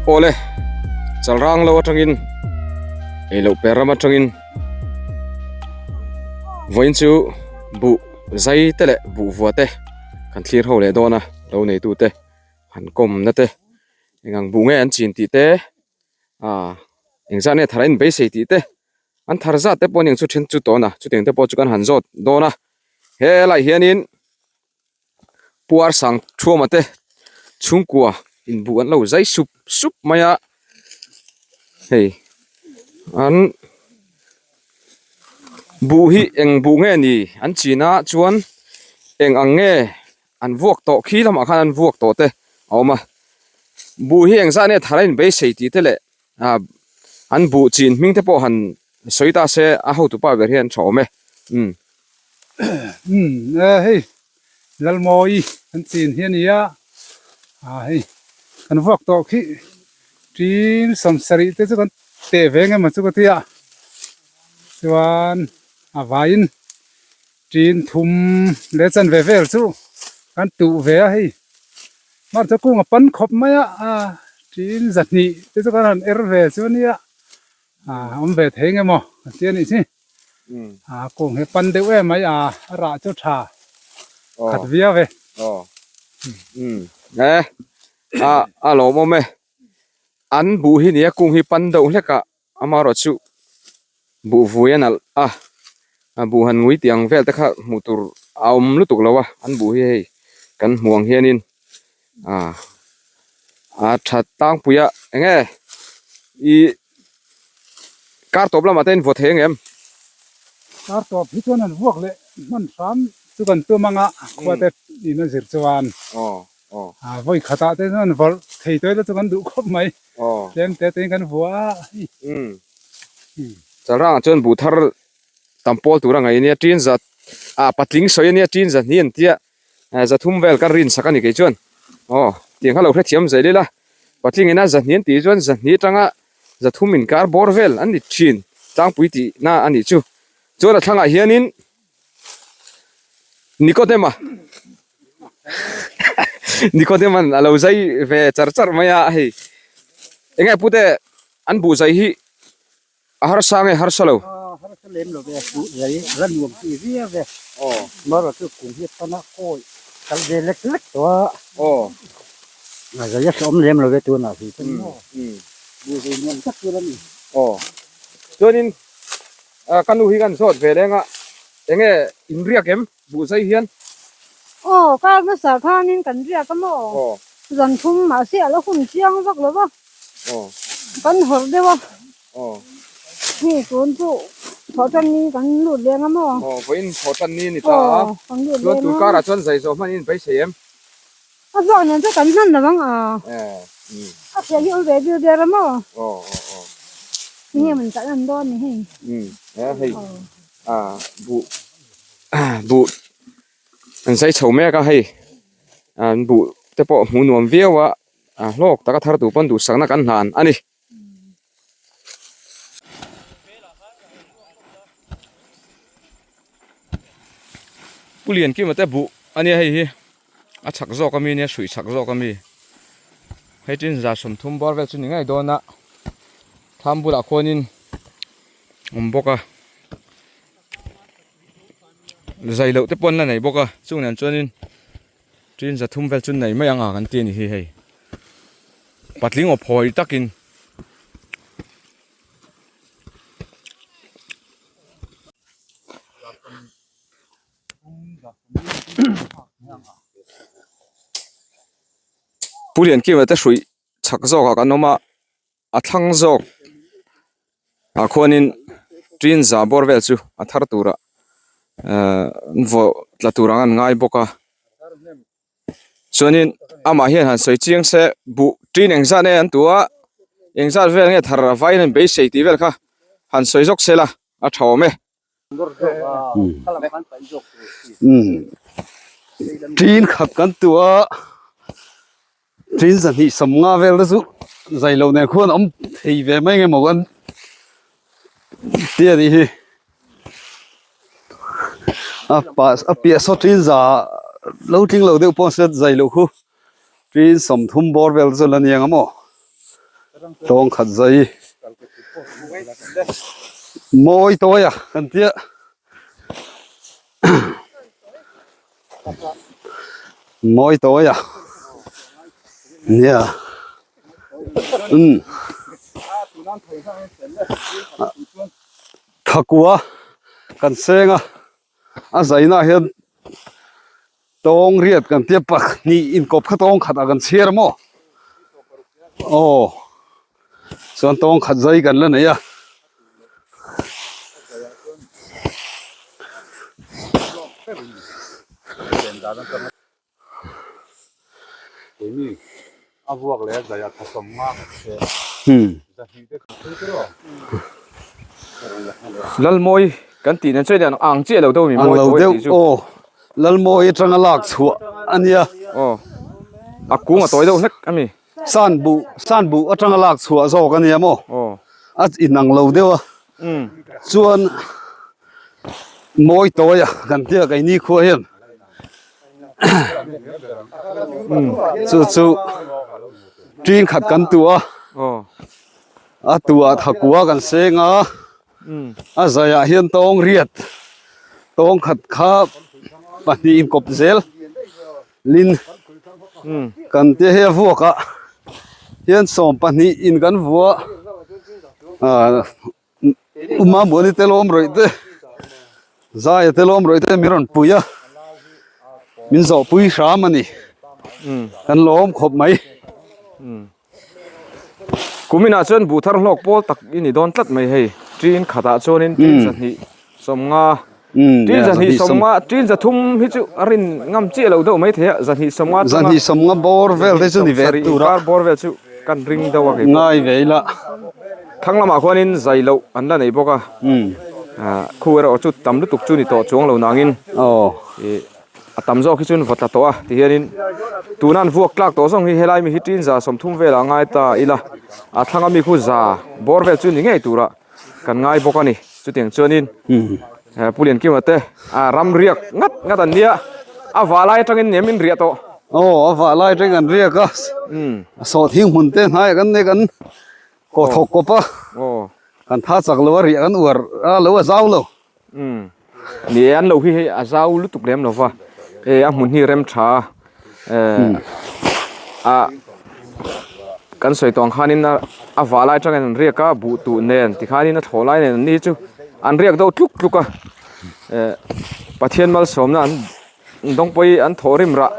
Awle, Chalrang lo atangin ei loh per ram atangin vawiin chu buh zai te leh buh vua te kan thlir ho leh dawn a, lo neitu te han kawmna te eng ang buh nge an chin tih te ah engzah nge thar a inbeisei tih te an thar zat te pawh aniang chu then chu tawn a chutiang te pawh chu kan han zawt dawn a helaiah hianin puar sang thuama te chhungkua inbuh an lo zai sup sup mai a hei an buh hi eng buh nge ni an chin a chuan eng ang nge an vuak tawh khi lamah khan an vuak tawh te a awm a buh hi engzah nge thar a inbeisei tih te leh ah an buh chin hming te pawh han sawi ta se a hotu pa ber hian tha awm e umm. Umm e hei Lalmawi kan chin hi a ni a ah hei kan vuak tawh khi tin sawmsarih te chu kan teh ve eng emaw chu ka ti a chuan a vaiin tin thum leh chanve vel chu kan tuh ve a hei hmarcha kung a pan khawp mai a ah tin zahnih te chu kan han er ve chu a nia ah awm ve thei eng emaw ka ti a nih chi ah kung hi a pan deuh em mai a a rah chu tha khat viau e. E a lawmawm e an buh hi nia kung hi pan deuh hlek a. Amaherawhchu buh vui a nalh a, a buh han ngui tih ang vel te kha hmuh tur a awm lutuk lo a, an buh hi hei kan hmuh ang hianin ah a tha tlangpui a eng nge ih kar tawp lamah te in vaw thei ang em? Kar tawp hi chuan an vuak leh hman hram chu kan tum ang a, khua te in a zir chuan vawi khatah te chuan vawrh thei tawih la chu kan duh khawp mai. Tlem te te in kan vua a. Chalrangah chuan buh thar tam pawl tur a ngaih ania tin za ah patling sawi ania tin za hnih an tia za thum vel kan rin sak a ni kei chuan aw tiang kha lo hrethiam zel ila patling ina za hnih an tih chuan za hnih atanga za thum inkar bawr vel an ni thin tlangpui tih na a nih chu chuan a thlangah hianin Nikodema Nikodema'n a lo zai ve char char mai a hei eng nge pute an buh zai hi a harsa nge harsa lo harsa lem lo ve buh zai la nuam tih viau ve mara chu kum hi pana kawi kal ve lek lek tawh a aw a zai a hrehawm lem lo ve tunah hi chuan maw buh zai nuam tak tur a ni aw chuanin Ka nu hi kan zawt ve leng a, enge in riak em buh zai hian? Aw, kar hmasa khanin kan riak a maw? Aw. Zan thum mahse a la hun chiang vak lo va. Aw. Kan hawrh deuh a. Aw. Hei tun chu thawhtan ni kan lut leng a maw? Aw, vawiin thawhtan ni a ni ta a. Aw, kan lut leng a. Chuan tun karah chuan zai zawh hman in beisei em? A zawk nen chu kan hman lo ang a. Eh, umm. A fiah hi awm ve bil ber a maw? Aw, aw, aw. Tinge mun tah lan dawn ni hei? Umm, eh hei ah buh buh an zai chho mek a hei an buh te pawh hmuh nuam viau a, a hlawk taka thar tur pawn duhsakna kan hlan a ni. Pu Liankima te buh a nia hei hi a chhak zawk ami nia hruih chhak zawk ami hei tin za 30 bawr vel chu ni ngei dawn a thlam bulah khuanin awm bawk a zai loh te pawh an la nei bawk a chung nen chuanin Tin 300 vel chu nei mai ang a kan ti a ni hi hei patling aw phawi takin Pu Liankima te hruih chhak zawkah kan awm a. A thlang zawk ah khuanin tin za bawr vel chu a thar turah ehh an vawh tla tur ang an ngai bawk a chuanin amah hian han sawi chiang se buh tin engzat nge an tuh a engzat vel nge thar a vaiin an beisei tih vel kha han sawi zawk se la a tha awm e. Tin khat kan tuh a. Tin zahnih 50 vel te chu zai lo nen khuan awm thei ve mai nge maw an ti a nih hi a pah a piah saw tin za lo tling lo deuh pawh se zai loh khu tin 30 bawr vel te chu la ni ang a maw. Tawng khat zai mawi tawi a kan tia mawi tawi a nia umm thakua kan seng a a zaina ah hian Tawng riat kan tia pahnih inkawp kha tawng khat ah kan chhiar a maw? Aw chuan tawng khat zai kan la nei a. Lalmawi kan tih nen chuan in ang chiah lo deuh a mi mawi Ang lo deuh aw Lalmawi atanga lak chhuah a nia. Aw a kung a tawi deuh hlek a mi. Sanbuh sanbuh atanga lak chhuah zawk a nia maw? Aw a inang lo deuh a. Chuan mawi tawi a kan tia keini khua hian chu chu ṭin khat kan tuh a a tuah thakua kan seng a a zaiah hian tawng riat tawng khat kha pahnih inkawp zel lin kan tia hei a vuak ah hian 12 in kan vuah ah. Uma Muani te lawm rawih te Zaia te lawm rawih te min rawn pui a min zawh pui hram a ni kan lawm khawp mai. Kuminah chuan buh thar hlawk pawl tak i ni dawn tlat mai hei ṭin khatah chuanin ṭin 200 50 ṭin 250 ṭin 300 hi chu a rin ngam chiah lo deuh mai thei a 250 atanga 250 bawr vel te chu ni ve tur a 270 bawr vel chu kan ring deuh a kei pawh. Ngai ve ila. Thlang lamah khuanin zai loh an la nei bawk a, khu erawh chu tam lutuk chu ni tawh chuang lo nangin a tam zawk hi chuan va tla tawh a tihianin tuna an vuak tlak tawh zawng hi helai mi hi ṭin 30 velah a ngai ta ila a thlanga mi khu za bawr vel chu ni ngei tura kan ngai bawk a ni chutiang chuanin Pu Liankima te ram riak ngat ngat an nia a vah lai atangin nem in riah tawh. Aw a vah lai atangin an riak a sawhthing hmun te hnaiah kan nei kan. Kaw thawk kawp a, kan tha chak lo a riah kan uar a lo a zau lo. Umm ni e an lo hi hei a zau lutuk lem lo va, e a hmun hi rem tha a, a kan sawi tawh ang khanin a a vah lai atangin an riak a buh tuh nen tikhanin a thlawh lai nen an ni chu an riak deuh tluk tluk a, e Pathian malsawmna an dawngpawih an thawh rim rah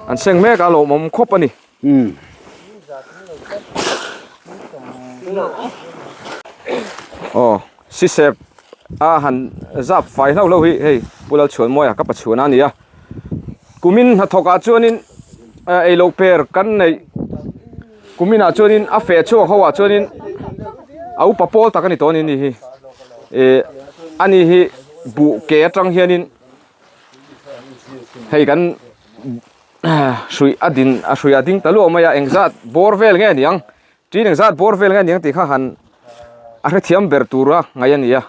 an seng mek a lawmawm khawp a ni. Umm. Aw sisep a han zap fai hlauh hlauh hi hei Pu Lalchhuanmawia ka pachhuan a ni a kumin hnathawk ah chuanin ei loh per kan neih kumin ah chuanin a feh chhuak ho ah chuanin a upa pawl tak a ni tawh a ni ni hi eh ani hi buh ke atang hianin hei kan. Hrui a din a hrui a ding ta luah mai a engzat bawr vel nge niang tin engzat bawr vel nge niang tih kha han a hrethiam ber tura ngaih a ni a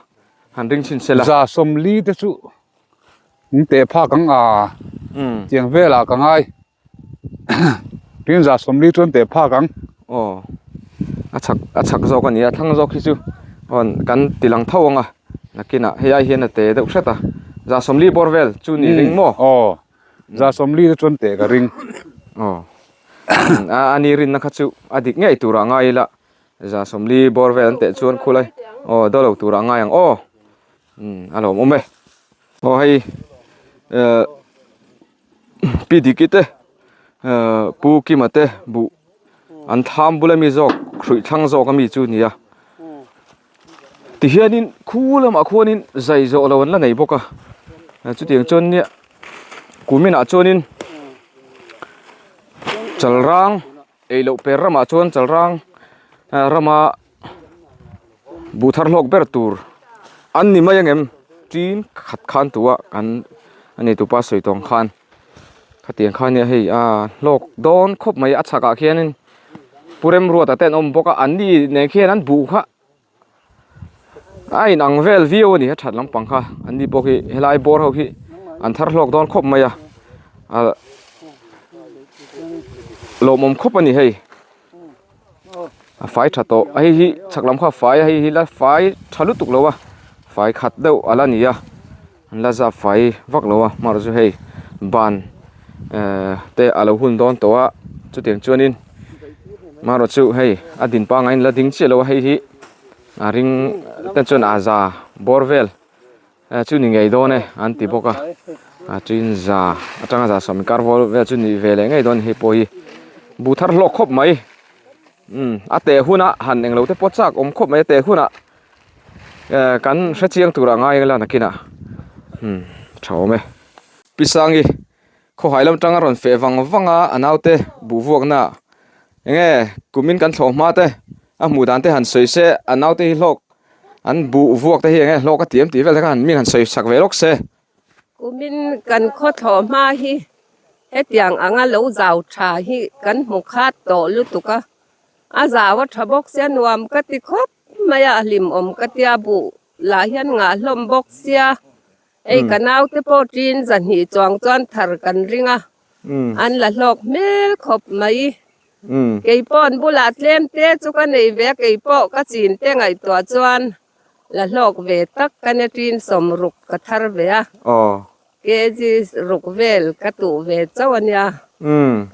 han ring chhin sela. 40 te chu in teh phak ang a tiang velah ka ngai tin 40 chuan teh phak ang. Aw a chhak a chhak zawk a ni a thlang zawk hi chu awn kan ti lang tho ang a nakinah hei ai hian a te deuh hret a 40 bawr vel chu ni ring maw? Aw. 40 te chuan teh ka ring. Aw. A ani rinna kha chu a dik ngei turah ngai ila. 40 bawr vel an teh chuan khulai. Aw daw lo turah ngai ang aw. Um a lawm awm e. Aw hei eh Pi Diki te eh Pu Kima te buh an thlam bula mi zawk hruih thlang zawk ami chu nia. Tihianin khu lamah khuanin zai zawh lo an la nei bawk a chutiang chuan nia kuminah chuanin chalrang ei loh per ramah chuan chalrang rama buh thar hlawk ber tur an ni mai angem tin khat khan tua kan a nei tupa sawi tawng khan khatiang khan nia hei a hlawk dawn khawp mai a chhakah khianin Pu Remruata te an awm bawk a an ni nen khian an buh kha a inang vel viau a ni a that lampang kha an ni pawh hi helai bawr ho hi an thar hlawk dawn khawp mai a ah lawmawm khawp a ni hei. A fai tha tawh a hei hi chhak lam kha a fai a hei hi la fai tha lutuk lo a fai khat deuh a la ni a an la zap fai vak lo a hmarh chu hei ban ehh te a lo hun dawn tawh a chutiang chuanin marawh chu hei a din pangai in la ding chiah lo a hei hi a ring te chuan a za bawr vel. Eh chu ni ngei dawn e an ti bawk a a tin za atanga za sawm inkar vawl vel chu ni ve leh ngei dawn hei pawh hi bu thar hlawk khawp mai umm a teh hunah han englo te pawh chak awm khawp mai a teh hunah eh kan hre chiang turah ngai ila nakinah umm tha awm e. Pi Sangi khawhai lam atanga rawn feh vang vang a a naute buh vuakna enge kumin kan thlawh hma te a hmuh dan te han sawi se a naute hi hlawk an buh vuak te hi enge hlawk a ti em tih vel te kha han mi han sawi sak ve lawk se. Kumin kan khaw thlawh hma hi hetiang anga lo zau tha hi kan hmu khat tawh lutuk a, a zau a tha bawk sia nuam ka ti khawp mai a, a hlimawm ka tia buh lah hian ngah hlawm bawk sia. Hei ka naute pawh ṭin zahnih chuang chuan thar kan ring a, an la hlawk hmel khawp mai. Kei pawh an bulah tlem te chu ka nei ve a, kei pawh ka chin te ngaihtuah chuan la hlawk ve tak ka nia ṭin sawmruk ka thar ve a, kg ruk vel ka tuh ve chauh a nia,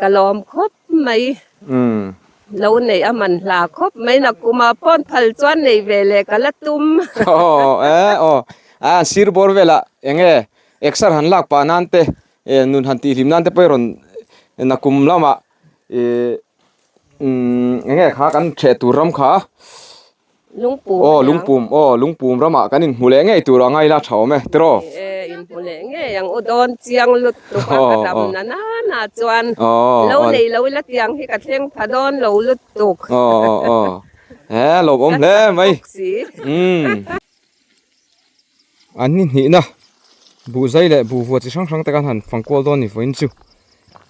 ka lawm khawp mai. Lo neih a man hla khawp mai na kumah pawh phal chuan nei ve leh ka la tum. Aw eh aw a sir bawr velah eng nge exer han lak pah nan te eh nun han tihhlim nan te pawh i rawn nakum lamah ih umm eng nge kha kan ṭheh tur ram kha. Lungpum Aw lungpum aw lungpum ramah kan inhmu leh ngei tur a ngai la tha awm e tiraw. E inhmu leh ngei ang u dawn chiang lutuk a ka dam na nana chuan lo nei lo ila tiang hi ka thleng pha dawn lo lutuk. Aw aw aw he lawmawm hle mai. Umm an ni hnihna buhzai leh buhvua chi hrang hrang te khan han fangkual dawn ni vawiin chu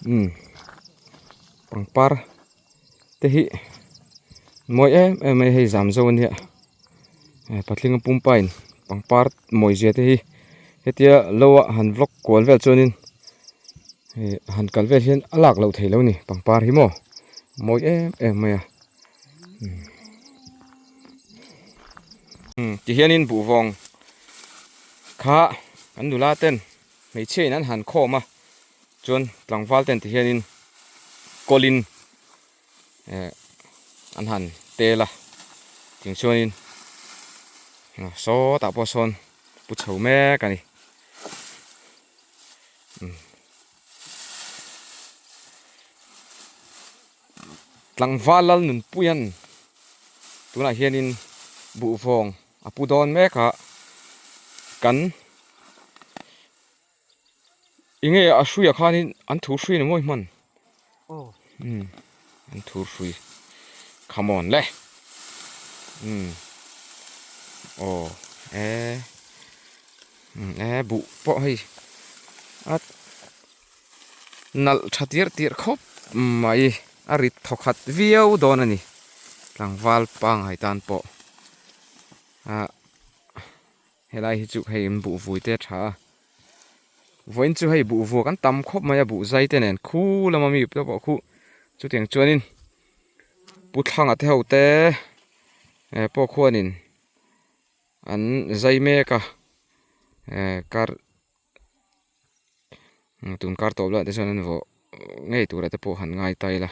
umm pangpar. te hi mawi em em mai hei zam zo ania patling a pumpa in pangpar mawi zia te hi hetia lo ah han vlog kual vel chuanin ih han kal vel hian a lak loh theih loh a ni pangpar hi maw mawi em em mai a ti hianin buhvawng kha kan nula ten hmeichhia in an han khawm a. Chuan tlangval ten ti hianin kawlin eh an han tel a ting chuanin sawtah pawh sawn pu chho mek a ni tlangval lal nunpuian tunah hianin buhvawng a pu dawn mek a kan. Enge a hruiah khanin an thur hrui ni mawi hman umm an thur hrui come on le umm aw e umm e buh pawh hei a nalh tha tirh tirh khawp mai a rit thaw khat viau dawn a ni tlangval pangngai tan pawh ah. Helai hi chu hei in buh vui te a tha a, vawiin chu hei buh vuak an tam khawp mai a buh zai te nen khu lama mi te pawh khu chutiang chuanin pu thlanga te ho te eh pawh khuanin an zai mek a eh kar tun kar tawp lah te chuan an vawh ngei tura te pawh han ngai ta ila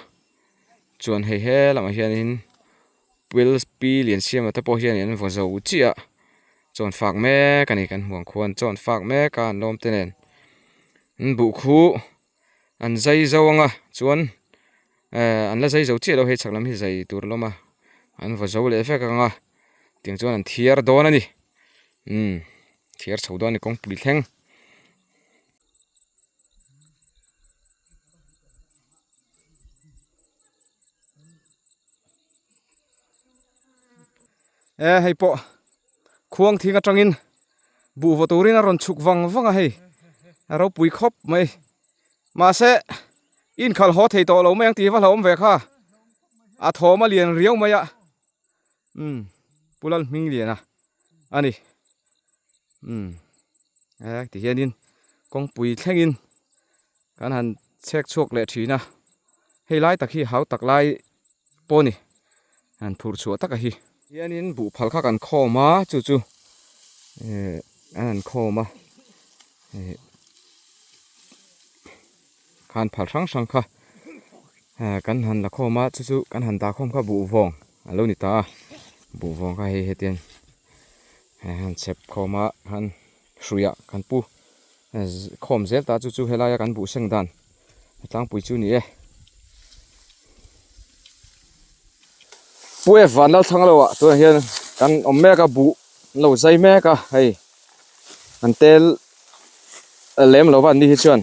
chuan hei he lamah hianin Wills pi Liansiama te pawh hianin an vaw zo chiah a chawn fak mek a ni kan hmuh ang khuan chawn fak mek a an lawm te nen an buh khu an zai zo ang a chuan eh an la zai zo chiah lo hei chhak lam hi zai tur a lawm a an vaw zo leh vek ang a tiang chuan an thiar dawn a ni umm thiar chho dawn a ni kawngpui thleng. E hei pawh khuang thing atangin buh vaw turin a rawn chhuk vang vang a hei a ropui khawp mai mahse i inkhalh haw thei tawh lo mai ang tih va hlauhawm ve kha a thawm a lian riau mai a umm Pu Lalhmingliana a ni umm e ti hianin kawngpui thlengin kan han chhek chhuak leh thin a hei lai tak hi hau tak lai pawh a ni. Han phurh chhuah taka hi. Hianin buh phal kha kan khawm a, chu chu eh an han khawm a eh khan phal hrang hrang kha eh kan han la khawm a, chu chu kan han dah khawm kha buh vawng a lo ni ta a, buh vawng kha hei hetiang eh han chhep khawm a han hruiah kan pu khawm zel ta chu chu helaia kan buh seng dan a tlangpui chu ni e. Pu e van lal thlang lo ah tunah hian kan awm mek a buh an lo zai mek a hei an tel lem lo va an ni hi chuan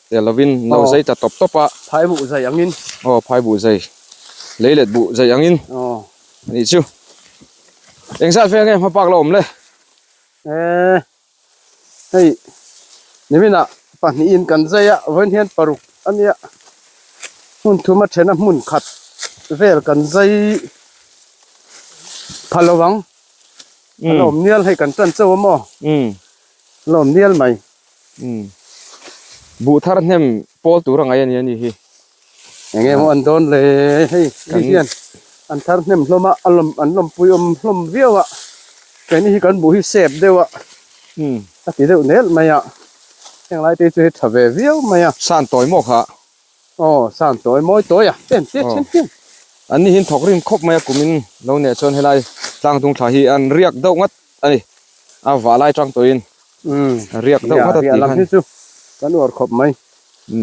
tel lovin an lo zai ta tawp tawp a. Phai buh zai angin. Aw phai buh zai lei let buh zai angin a nih chu. Engzat vel nge hma bak la awm le? Eee hei niminah pahnihin kan zai a vawiin hian paruk a nia hmun thum a then a hmun khat vel kan zai pha lo ang a la awm nial hei kan tan chauh a maw a la awm nial mai. Buh thar hnem pawl tur a ngai a ni a ni hi. Eng nge maw an dawn le hei mi hian an thar hnem hlawm a a lawm an lawmpui awm hlawm viau a keini hi kan buh hi sep deuh a a ti deuh nel mai a heng lai te chu hei tha ve viau mai a. San tawi maw kha? Aw san tawi mawi tawi a pen te then hian. An ni hian thawk rim khawp mai a kumin lo neh chuan helai tlang dung thla hi an riak deuh ngat a ni a vah lai tang tawhin riak deuh ngat a tih khan. Chu kan uar khawp mai.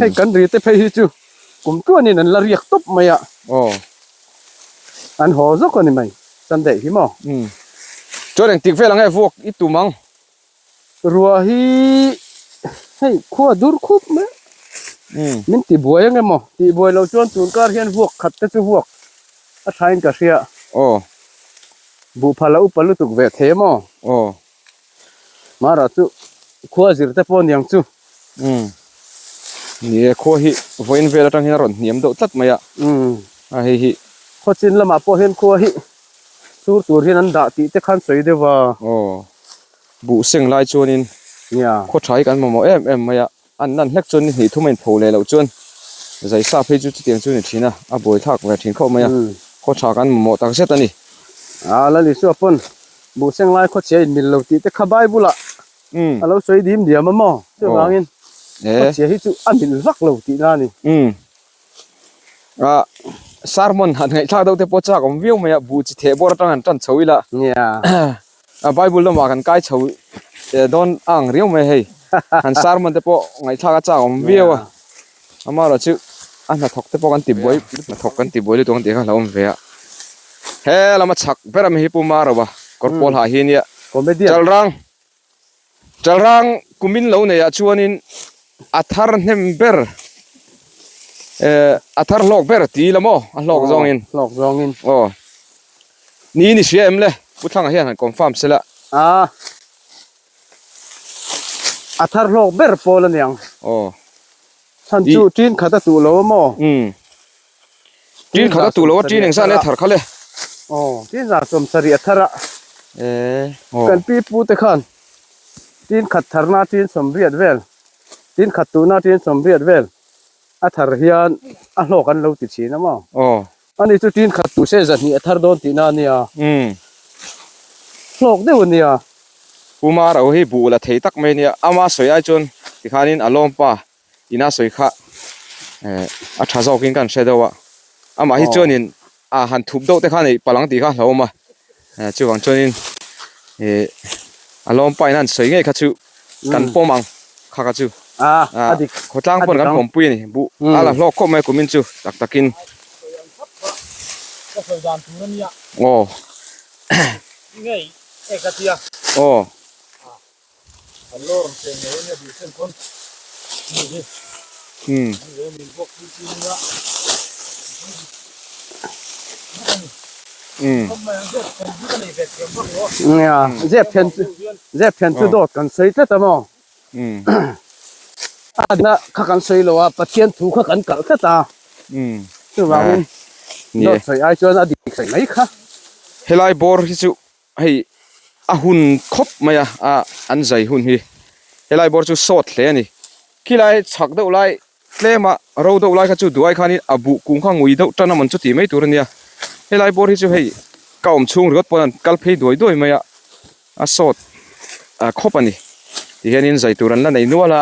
Hei kan ri te phei hi chu kum tuanin an la riak tawp mai a. Aw. An haw zawk a ni mai Sunday hi maw? Chuan engtik vel ang e vuak i tum ang? Ruah hi hei khua dur khup mai. Min ti buai ang emaw? Tih buai loh chuan tun kar hian vuak khat te chu vuak a thain ka hria. Aw. Buhphal a upa lutuk ve thei emaw? Aw. Mara chu khua zir te pawh aniang chu. Umm. Ni e, khua hi vawiin vel atang hian a rawn hniam deuh tlat mai a. Umm. A hei hi. Khawchin lamah pawh hian khua hi sur tur hian an dah tih te khan sawi deuh a. Aw. Buh seng lai chuanin Nia. khaw tha hi kan mamawh em em mai a. An nan hlek chuan ni hnih thum a inpho leh loh chuan zai sa phei chu chutiang chu a ni thin a, a buaithlak ve thin khawp mai a, khaw tha kan mamawh tak zet a ni. A Lalisua pawn buhseng lai khawchhia in mil lo tih te kha Bible ah a lo sawi dim diam a maw? Chuvangin khawchhia hi chu a mil vak lo tihna a ni. A sermon han ngaihthlak deuh te pawh chak awm viau mai a, buh chi theh bawr atang han tan chho ila. Nia. A Bible lamah kan kai chho dawn a ang riau mai hei. Han sermon te pawh ngaihthlak a chak awm viau a. Amaherawh chu a hnathawk te pawh kan ti buai hnathawk kan ti buai lutuk ang tih kha hlauhawm ve a. He lama chhak ber ami hi Pu Maroa kawr pawl hah hi nia. Comedian. Chalrang. Chalrang kumin lo neiah chuanin a thar hnem ber eh a thar hlawk ber ti ila maw a hlawk zawngin. Hlawk zawngin. Aw. Ni ni hria em le Pu Thlanga hian han confirm sela. A a thar hlawk ber pawl aniang. Aw. Chhan chu tin khat a tuh lo a maw? Umm. Tin khat a tuh lo a tin engzah nge thar kha le? Aw, tin zah 70 a thar a. Ee, aw. Kan pi pu te khan tin khat tharna tin 80 vel, tin khat tuhna tin 80 vel a thar hian a hlawk an lo ti thin a maw? Aw. Ani chu tin khat tuh se 200 a thar dawn tihna a nia. Umm. Hlawk deuh a nia. Pu Maro hi buh la thei tak mai a nia, ama sawi ai chuan tikhanin a lawm pa ina sawi kha a tha zawkin kan hre deuh a, amah hi chuanin a han thup deuh te kha nei palang tih kha a hlauhawm a, chuvang chuanin ih a lawm pa ina an sawi ngei kha chu kan pawm ang kha kha chu khawtlang pawn kan pawmpui a ni, buh a la hlawk khawp mai kumin chu tak takin. Aw. Aw. Umm. Umm. Nia, zep then chu zep then chu dawt kan sawi tlat a maw? Umm. A na kha kan sawi lo a, Pathian thu kha kan kalh tlat a. Umm. Chuvangin dawt sawi ai chuan a dik sawi mai kha. Helai bawr hi chu Hei a hun khawp mai a, a an zai hun hi helai bawr chu sawt hle a ni. Khilai chhak deuh lai tlema ro deuh lai kha chu duai khanin a buh kung kha ngui deuh tan a mawn chu tih mai tur a nia. Helai bawr hi chu hei ka awm chhung ringawt pawn an kal phei duai duai mai a, a sawt khawp a ni. Tihianin zai tur an la nei nual a,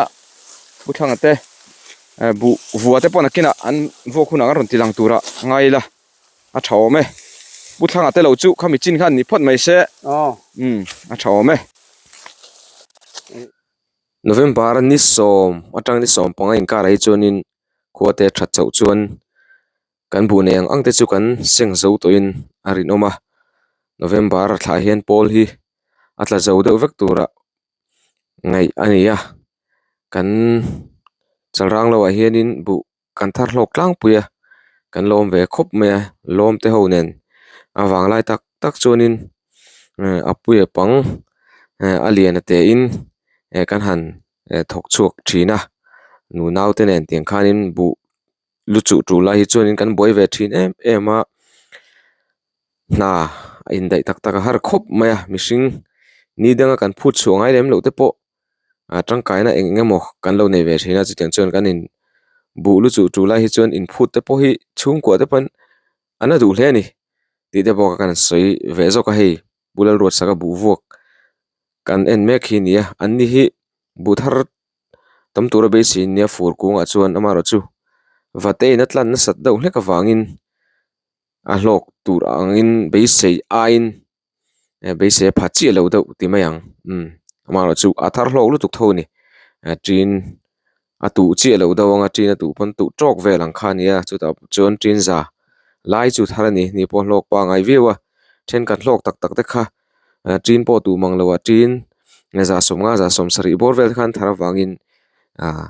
Pu Thlanga te buh vua te pawh nakinah an vuak hunah an rawn ti lang turah ngai ila a tha awm e. Pu Thlanga te lo chu khami chin khan ni phawt mai se, umm a tha awm e. November ni sawm atang ni 15 inkarah hi chuanin khua te that chauh chuan kan buh nei ang ang te chu kan seng zo tawhin a rinawm a November thlah hian pawl hi a tla zo deuh vek turah ngaih a ni a kan chalrang lohah hianin buh. Kan thar hlawk tlangpui a, kan lawm ve khawp mai a, lawm te ho nen a vang lai tak tak chuanin eh a puia pang eh a lian a te in eh kan han eh thawk chhuak thin a, nunau te nen tiang khanin buh lu chuh tul lai hi chuanin kan buai ve thin em em a, hna a indaih tak tak a har khawp mai a, mihring ni danga kan phut chhuah ngai lem loh te pawh. ah tangkaina eng eng emaw kan lo nei ve thin a chutiang chuan kan in buh lu chuh tul lai hi chuan inphut te pawh hi chhungkua te pawn an la duh hle a ni tih te pawh kan sawi ve zawk a hei Pu Lalruatsaka buh vuak kan en mek hi a ni a an ni hi buh thar tam tura beisei an nia fur kungah chuan amaherawhchu vate in a tlan nasat deuh hlek avangin a hlawk tur angin beisei aiin. Beisei a pha chiah lo deuh ti mai ang umm amaherawhchu a thar hlawk lutuk tho a ni ṭin a tuh chiah lo deuh anga ṭin a tuh pawn tuh tawk vel ang kha a ni a chutah chuan ṭin za lai chu thar a ni ni pawh hlawk pangai viau a thenkhat hlawk tak tak te kha ṭin pawh tuh mang loh a ṭin za 50 za 70 bawr vel te khan thar avangin ah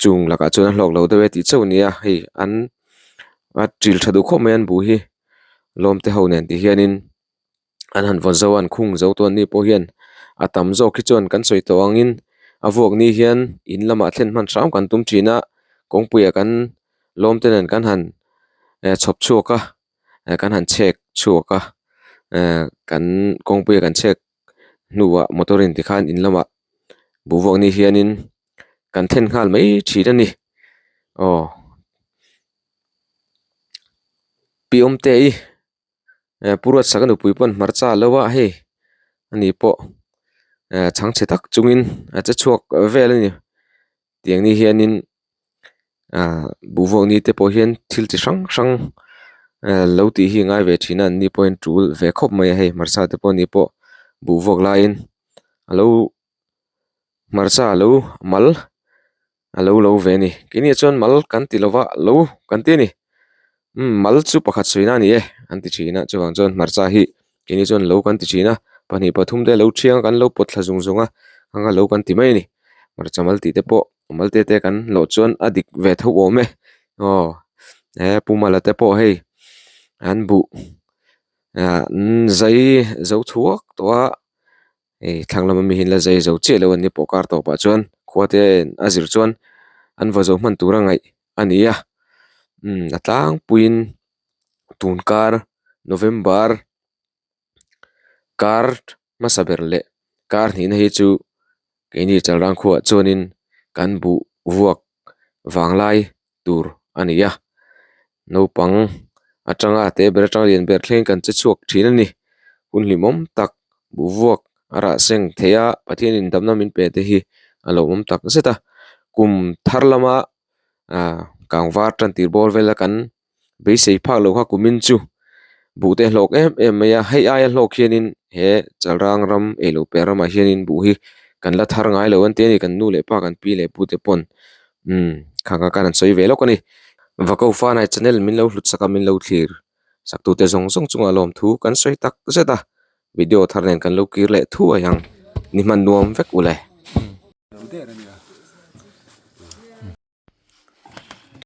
chung lakah chuan a hlawk lo deuh e tih chauh a ni a hei an a ṭil tha duh khawp mai an buh hi. Lawm te ho nen ti hianin an han vawn zo a an khung zo tawh an ni pawh hian a tam zawk hi chuan kan sawi tawh angin a vuak ni hian in lamah thlen hman hram kan tum thin a kawngpuiah kan lawm te nen kan han eh chhawp chhuak a eh kan han chhek chhuak a eh kan kawngpuiah kan chhek hnuah motor in tikhan in lamah buh vuak ni hianin kan thlen nghal mai thin a ni aw. Pi Awmte i eh Pu Ruatsaka nupui pawn hmarcha a lo a hei ani pawh eh chhangchhe tak chungin a che chhuak vel a ni tiang ni hianin ah buh vuak ni te pawh hian thil chi hrang hrang eh lo tih hi a ngai ve thin a an ni pawhin tul ve khawp mai a hei hmarcha te pawh ani pawh buh vuak laiin a lo hmarcha a lo mal. A lo lo ve a ni keini ah chuan mal kan ti lova lo kan ti a ni umm mal chu pakhat sawi na a ni e an ti thin a chuvang chuan hmarcha hi keini chuan lo kan ti thin a pahnih pathum te a lo thiang a kan lo pawt thla zung zung a anga lo kan ti mai a ni hmarcha mal tih te pawh mal te te kan hlawh chuan a dik ve tho awm e aw he pu mala te pawh hei an buh ah an zai zo thuak tawh a. Hei thlang lama mi hi an la zai zo chiah lo a ni pawh kar tawpah chuan khua te a zir chuan an vaw zo hman tur a ngaih a ni a umm a tlangpuiin tun kar November kar hmasa ber leh kar hnihna hi chu keini Chalrang khuaah chuanin kan buh vuak vanglai tur a ni a naupang atanga te ber atanga lian ber thleng kan che chhuak thin a ni hun hlimawm tak buh vuak a rah seng thei a Pathianin damna min pe te hi a lo awm tak zet a kum thar lama ah kangvar tan tir bawr vela kan beisei phak loh kha kumin chu buh te a hlawk em em mai a hei aia hlawk hianin he chalrang ram eiloh piah ramah hianin buh hi kan la thar ngai lo an ti a ni kan nu leh pa kan pi leh pu te pawn umm khang kha khan an sawi ve lawk a ni Vako Fanai channel min lo hlut sak a min lo thlir sak tute zawng zawng chungah lawmthu kan sawi tak zet a video thar nen kan lo kir leh thuai ang ni hman nuam vek ule.